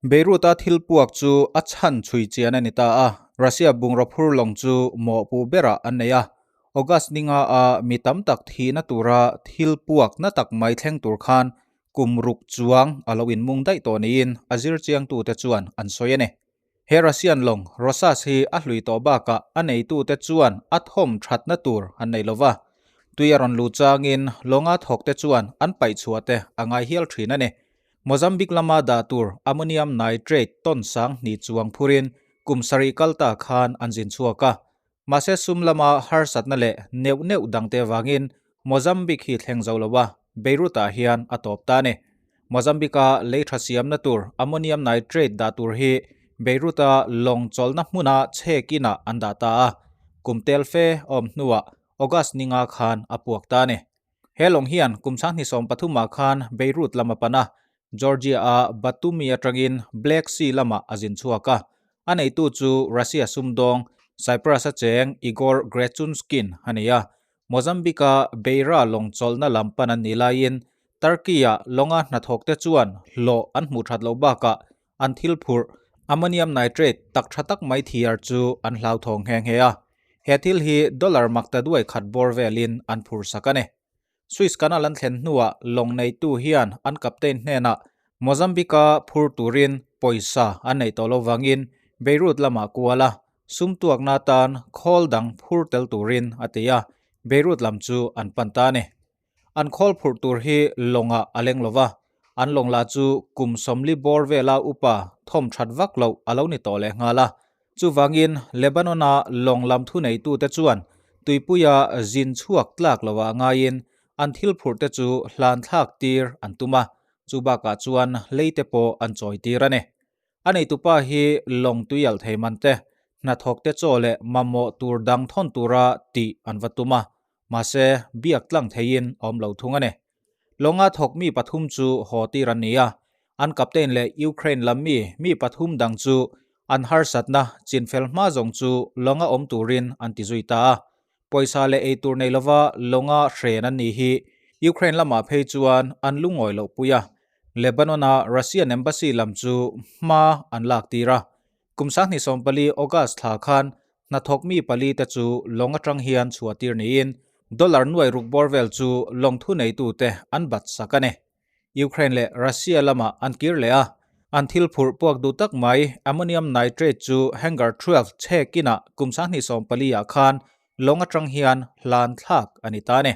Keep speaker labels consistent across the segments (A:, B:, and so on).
A: Beirut-a thil puak chu a chhan chhui chian a ni ta a, Russia bungraw phur lawng chu mawhpuh berah an nei a. August ninga a mi tam tak thihna tura thil puak na tak mai thleng tur khan kum ruk chuang a lo inmung daih tawh niin a zirchiangtute chuan an sawi a ni. He Russian lawng Rosas hi a hlui tawh bakah a neitute chuan a thawm thatna tur an nei lova, tui a rawn luh changin lawnga thawkte chuan an paih chhuah te a ngai hial thin a ni. Mozambique lama dah tur ammonium nitrate ton sang hnih chuang phurin kum sarih kal ta khan an zin chhuak a. Mahse sum lama harsatna leh neuh neuh dangte avangin Mozambique hi thleng zo lo a, Beirut-ah hian a tawp ta a ni. Mozambique-a lei tha siamna tur ammonium nitrate dah tur hi Beirut-a lawng chawlhna hmuna chhek inah an dah ta a, kum tel fe awm hnuah August ninga khan a puak ta a ni. He lawng hian kum 2013 ah khan Beirut lam a pan a, Georgia-a Batumi atangin Black Sea lamah a zin chhuak a. A neitu chu Russia sumdawng, Cyprus-a cheng Igor Grechunskin a ni a. Mozambique-a Beira lawng chawlhna lam pan an nih laiin Turkey-a lawnga hnathawkte chuan hlawh an hmuh that loh bakah an thil phurh ammonium nitrate tak tha tak mai thiar chu an hlauthawng nghe nghe a. He thil hi dollar makta duai khat bawr velin an phur sak a ni. Suez Canal an thlen hnuah lawng neitu hian an captain hnenah Mozambique-a phur turin pawisa an neih tawh lovangin Beirut lamah kual a, sum tuakna atan khawl dang phur tel turin a ti a, Beirut lam chu an pan ta a ni. An khawl phurh tur hi lawngah a leng lo va, an lawng lah chu kum 40 bawr vela upa thawm that vak loh a lo ni tawh leh nghal a. Chuvangin Lebanon-a lawng lam thuneitute chuan tuipuia zin chhuak tlak loah ngaiin an thil phurh te chu hlan thlak tir an tum a, chu bakah chuan leite pawh an chawi tir a ni. A neitupa hi lawng tui alh thei man te, hnathawk te chaw leh mamawh tur dang thawn tura tih an va tum a, Mahse, biak tlang theiin a awm lo thung a ni. Lawnga thawk mi pathum chu haw tir an ni a, an captain leh Ukraine lam mi mi pathum dang chu an harsatna chinfel hma zawng chu lawnga awm turin an ti zui ta a. Pawisa leh eitur nei lova lawnga hren an nih hi Ukraine lamah phei chuan an lungawi loh pui a, Lebanon-a Russian embassy lam chu hma an lak tir a. Kum 2014 August thla khan Hnathawk mi pali te chu lawng atang hian chhuah tir niin dollar nuai ruk bawr vel chu lawng thuneitute an bat sak a ni. Ukraine leh Russia lamah an kir leh a, an thil phurh puak duh tak mai ammonium nitrate chu Hangar 12 chhek inah kum 2014 ah khan lawng atang hian hlan thlak a ni ta a ni.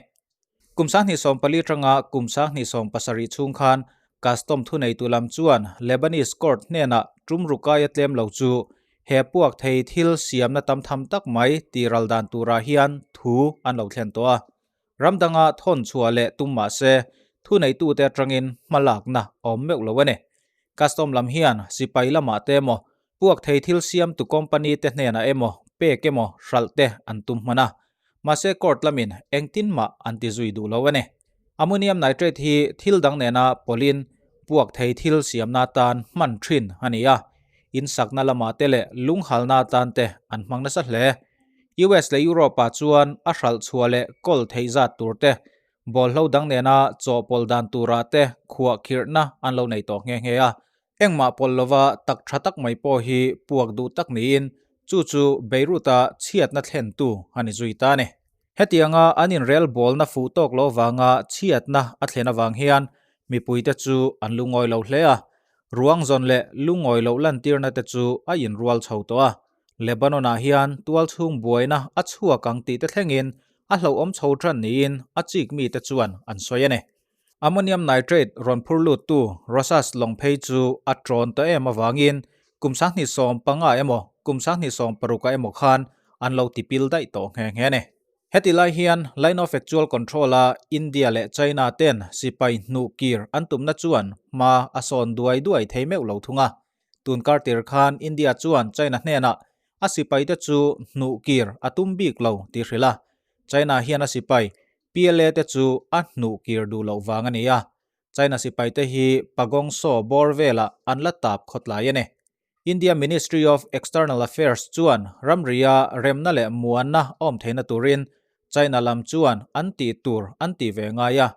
A: Kum 2014 atanga kum 2017 chhung khan custom thuneitu lam chuan Lebanese court hnenah tum rukaia tlem lo chu he puak thei thil siamna tam tham tak mai tihral dan turah hian thu an lo thlen tawh a. Ram danga thawn chhuah leh tum mah se thuneitute atangin hmalakna a awm meuh lo a ni. Custom lam hian sipai lamah te emaw Puak thei thil siamtu company te hnenah emaw, pek emaw, hralh te an tum hman a. Mahse court lamin engtin mah an ti zui duh lo a ni. Ammonium nitrate hi thil dang nena pawlhin puak thei thil siamna atan hman thin a ni a. In sakna lamah te leh lunghalna atan te an hmang nasa hle. US leh Europe ah chuan a hralh chhuah leh kawl theih zat tur te, bawlhlo dang nena chawhpawlh dan turah te khuah khirhna an lo nei tawh nghe nghe a. Engmah pawlh lova tak tha tak mai pawh hi puak duh tak niin chu chu Beirut-a chhiatna thlentu a ni zui ta a ni. Hetianga an inrel bawlna fuh tawk lo vanga chhiatna a thlen avang hian mipuite chu an lungawi lo hle a, ruang zawn leh lungawi loh lantirna te chu a inrual chho tawh a. Lebanon-ah hian tualchhung buaina a chhuak ang tih te thlengin a hlauhawm chho tan niin a chik mite chuan an sawi a ni. Ammonium nitrate rawn phur luttu Rosas lawng phei chu a ṭawn ta em avangin kum 2015 emaw kum 2016 ah emaw khan an lo tipil daih tawh nghe nghe a ni. Heti lai hian Line of Actual Control-a India leh China ten sipai hnuh kir an tumna chuan hma a sawn duai duai thei meuh lo thung a. Tun kar tir khan India chuan China hnenah a sipaite chu hnuh kir a tum bik lo tih hrilh a, China hian a sipai PLA te chu a hnuh kir duh loh vang a ni a, China sipai te hi Pagong Saw bawr velah an la tap khawtlai a ni. India Ministry of External Affairs chuan ramria remna leh muanna awm theihna turin China lam chuan an tih tur an ti ve ngai a,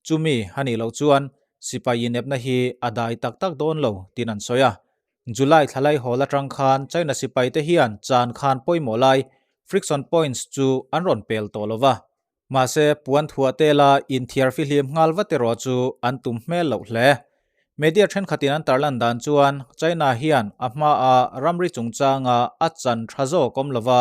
A: chumi a nih loh chuan sipai inepna hi a dai tak tak dawn lo tiin an sawi a. July thla laihawl atang khan China sipaite hian chan khan pawimawh lai friction points chu an rawn pel tawh lo va. Mahse, puan thuah tela inthiar fihlim nghal vat erawh chu an tum hmel loh hle. Media thenkhatin an tarlan dan chuan China hian a hmaa ramri chungchanga a chan tha zawk awm lova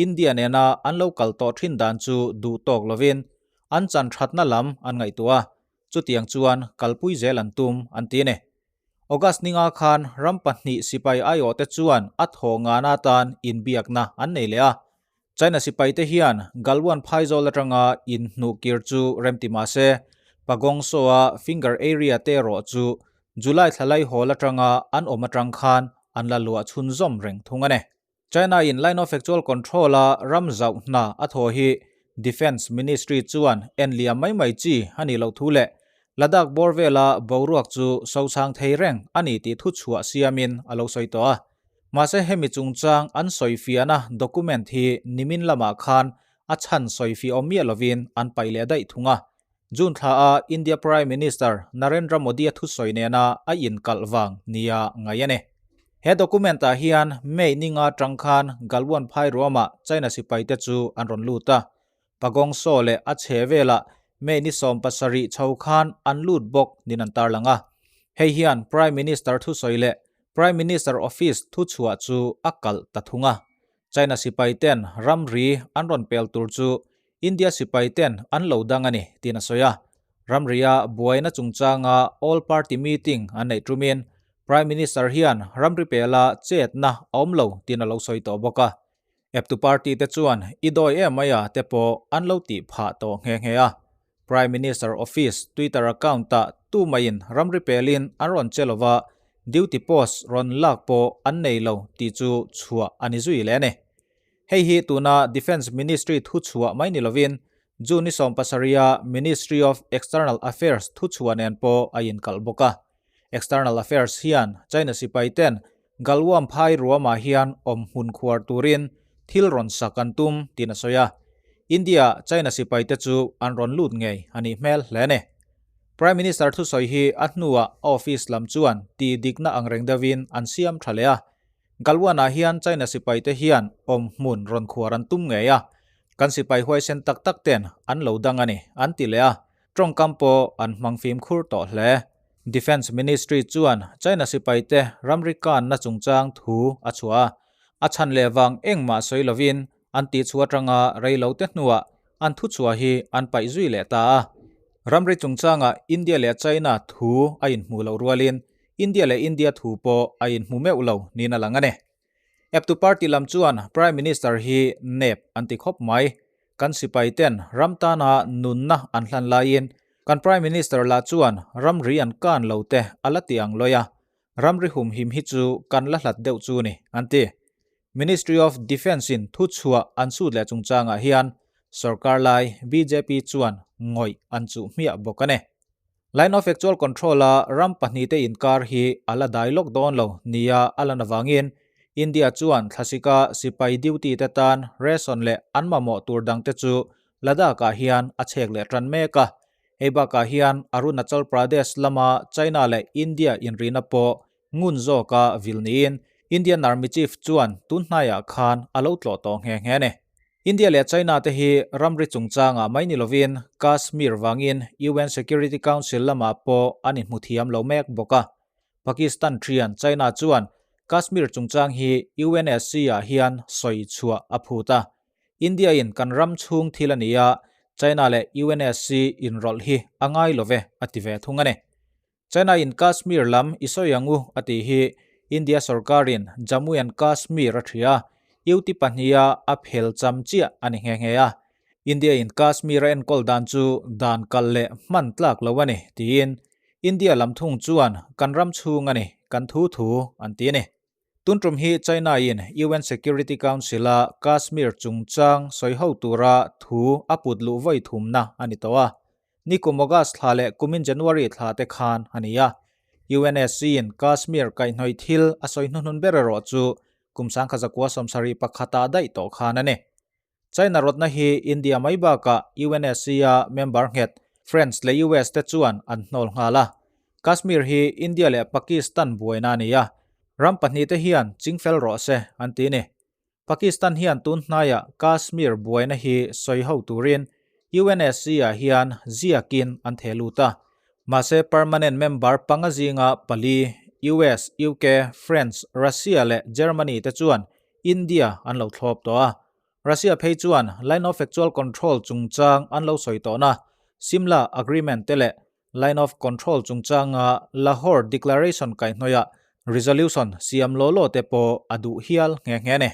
A: India nena an lo kal tawh thin dan chu duh tawk lovin an chan thatna lam an ngaihtuah a, chutiang chuan kalpui zel an tum an ti a ni. August ninga khan ram pahnih sipai aiawhte chuan a thaw ngana atan inbiakna an nei leh a. China sipaite hian Galwan phaizawl atanga inhnuh kir chu remti mah se, Pagong Soa finger area te erawh chu July thla laihawl atanga an awm atang khan an la luah chhunzawm reng thung a ni. China in Line of Actual Control a ram zauh hna a thaw hi Defence Ministry chuan en liam mai mai chi a nih loh thu leh Ladakh bawr vela boruak chu sochang thei reng a ni tih thuchhuah siamin a lo sawi tawh a. Mahse hemi chungchang an sawifiahna document hi nimin lamah khan a chhan sawifiah awm miah lovin an paih leh daih thung a. June thla a India Prime Minister Narendra Modi-a thusawi nena a inkalh vang nia ngaih a ni. He document-ah hian May ninga atang khan Galwan phai ruamah China sipaite chu an rawn lut a. Pagong Saw leh a chhe velah May ni 70 chho khan an lut bawk nin an tarlang a. Hei hian Prime Minister thusawi leh Prime Minister Office thuchhuah chu a kalh ta thung a. China sipaiten ramri an rawn pel tur chu India sipaiten an lo dang a ni, tiin a sawi a. Ramria buaina chungchanga All Party Meeting an neih tumin Prime Minister hian ramri pela chetna a awm lo tiin a lo sawi tawh bawk a. Eptu party te chuan i dawi em mai a te pawh an lo tih phah tawh nghe nghe a. Prime Minister Office Twitter account-ah tumaiin ramri pelin an rawn che lova, duty post rawn lak pawh an nei lo tih chu chhuah a ni zui leh a ni. Hei hi tuna Defence Ministry thuchhuah mai ni lovin June ni 70-a Ministry of External Affairs thuchhuah nen pawh a inkalh bawk a. External Affairs hian China sipaiten Galwan phai ruamah hian awm hmun khuar turin thil rawn sak an tum tiin a sawi a. India-ah China sipaite chu an rawn lut ngei a nih hmel hle a ni. Prime Minister thusawi hi a hnuah a office lam chuan tih dikna angreng deuhin an siam tha leh a. Galwan-ah hian China sipaite hian awm hmun rawn khuar an tum ngei a, kan sipai huaisen tak tak ten an lo dang a ni, an ti leh a, tawngkam pawh an hmang fimkhur tawh hle. Defence Ministry chuan China sipaite ramri kanna chungchang thu a chhuah a, a chhan leh vang engmah sawi lovin an tihchhuah atanga rei lo te hnuah an thuchhuah hi an paih zui leh ta a. Ramri chungchangah India leh China thu a inhmuh loh rualin India leh India thu pawh a inhmu meuh lo niin a lang a ni. Eptu party lam chuan Prime Minister hi nep an ti khawp mai. Kan sipai ten ram tana nunna an hlan laiin kan Prime Minister lah chuan ramri an kan lo te a la ti ang lawi a, ramri humhim hi chu kan la hlat deuh chu ni an ti. Ministry of Defence in thuchhuah an sut leh chungchangah hian sorkar lai bjp chuan ngawih an chuh hmiah bawk a ni. Line of Actual Control-a ram pahnihte inkar hi a la dai lawk dawn lo nia a lan avangin India chuan thlasika sipai duty te tan ration leh an mamawh tur dangte chu Ladakh-ah hian a chhek leh tan mek a. Hei bakah hian Arunachal Pradesh lama China leh India inrihna pawh ngun zawka vil niin Indian Army Chief chuan tun hnaiah khan a lo tlawh tawh nghe nghe a ni. India leh China te hi ramri chungchangah mai ni lovin Kashmir vangin UN Security Council lamah pawh an inhmu thiam lo mek bawk a. Pakistan thian China chuan Kashmir chungchang hi UNSC-ah hian sawi chhuah a phut a. India-in kan ram chhung thil a ni a, China leh UNSC inrawlh hi a ngai lo ve a ti ve thung a ni. China in Kashmir lam i sawi ang u a tih hi India sorkarin Jammu and Kashmir a ṭhia a, UT pahniha a phel cham chiah a ni nghe nghe a. India in Kashmir a enkawl dan chu dan kal leh hman tlak lo a ni tiin India lam thung chuan kan ram chhung a ni, kan thu thu an ti a ni. Tun tum hi China in UN Security Council a Kashmir chungchang sawi ho tura thu a put luh vawi thumna a ni tawh a. Nikum August thla leh kumin January thla te khan a ni a. UNSC in Kashmir kaihhnawih thil a sawi hnuhnun ber erawh chu kum 1971 ah daih tawh khan a ni. China rawtna hi India mai bakah UNSC a member nghet France leh US te chuan an hnawl nghal a. Kashmir hi India leh Pakistan buaina a ni a. Ram pahnihte hian chingfel rawh se an ti ni. Pakistan hian tun hnaiah Kashmir buaina hi sawi ho turin UNSC-ah hian ziakin an theh lut a. Mahse permanent member panga zinga pali, US, UK, France, Russia leh Germany te chuan India an lo thlawp tawh a. Russia phei chuan Line of Actual Control chungchang an lo sawi tawhna Simla Agreement te leh Line of Control chungchanga Lahore Declaration kaihhnawihah resolution siam law law te pawh a duh hial nghe nghe a ni.